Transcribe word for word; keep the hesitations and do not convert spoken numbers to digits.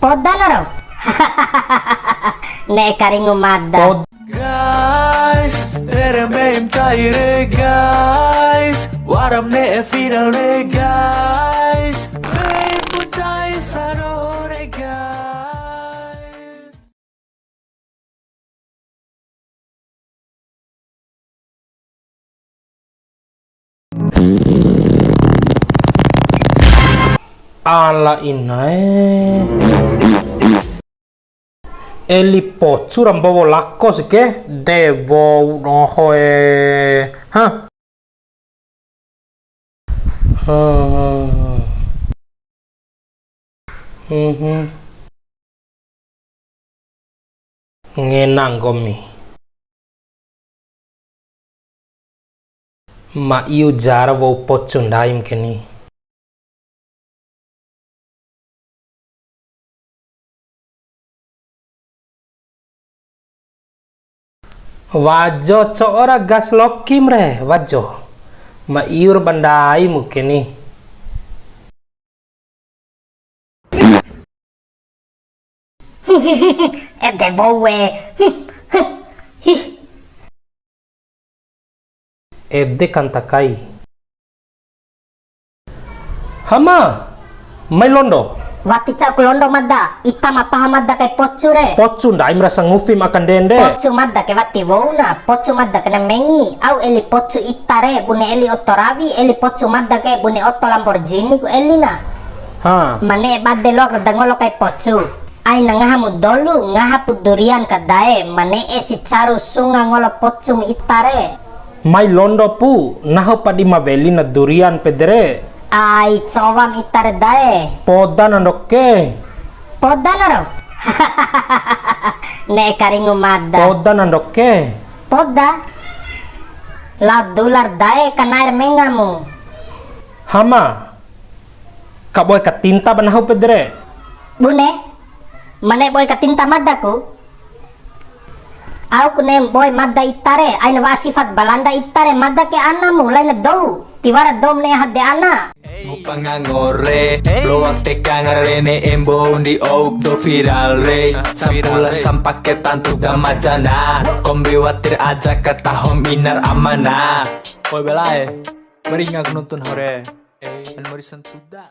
Poda na ro. Ne'e karingu mada. Pod- Guys, rere mbeim cai re, guys. Wara ma ne'e viral re, guys. Mbeim cai saro re, guys. Ala inae. Eli pocu ra mbowo lako si ke, de wou doho e. Ha? Hmm. Mhm. Ngena nggomi. Ma iu jara wou pocu ndaim ke ni. Wajo co'o ra gas lokim re, wajo. Ma iur ba ndaimu ke ni. Ede wou e. Ede kanta kai. Hama, mai londo. Wati ca'uku londo mada, ita ma paha mada kai pocu re. Pocu ndaim ra sangufim aka ndende. Pocu mada ke wati wouna, pocu mada ke na mengi, au eli pocu ita re, bune eli oto rawi, eli pocu mada ke bune oto Lamborghini ku eli na. Ha. Ma ne'e bade loak ra da ngolo kai pocu. Aina ngahamu dolu, ngahapu durian ka dae, ma ne'e si caru sunga ngolo pocum ita re. Mai londo pu, nahu pa di ma weli na durian pede re. Ai cowam ita re dae. Poda na ndoke. Poda na ro. Ne'e karingu mada. Poda na ndoke. Poda. Lao dular dae kanair mengamu. Hama. Kaboe katinta ba nahu pede re. Bune, ma ne'e boe katinta madaku. Au ku ne'e boe mada ita re, aina wa'a sifat Balanda ita re, mada ke anamu, laina dou. Tiwara dou ma ne'e hade ana. Ngupa ngangore, loak teka ngarene embo undi ouk do viral re. Sampula sampake tantu da majana, kombi watir aja kataho minar amana. Oi belae, maringa ku nonton hore. An mari santuda.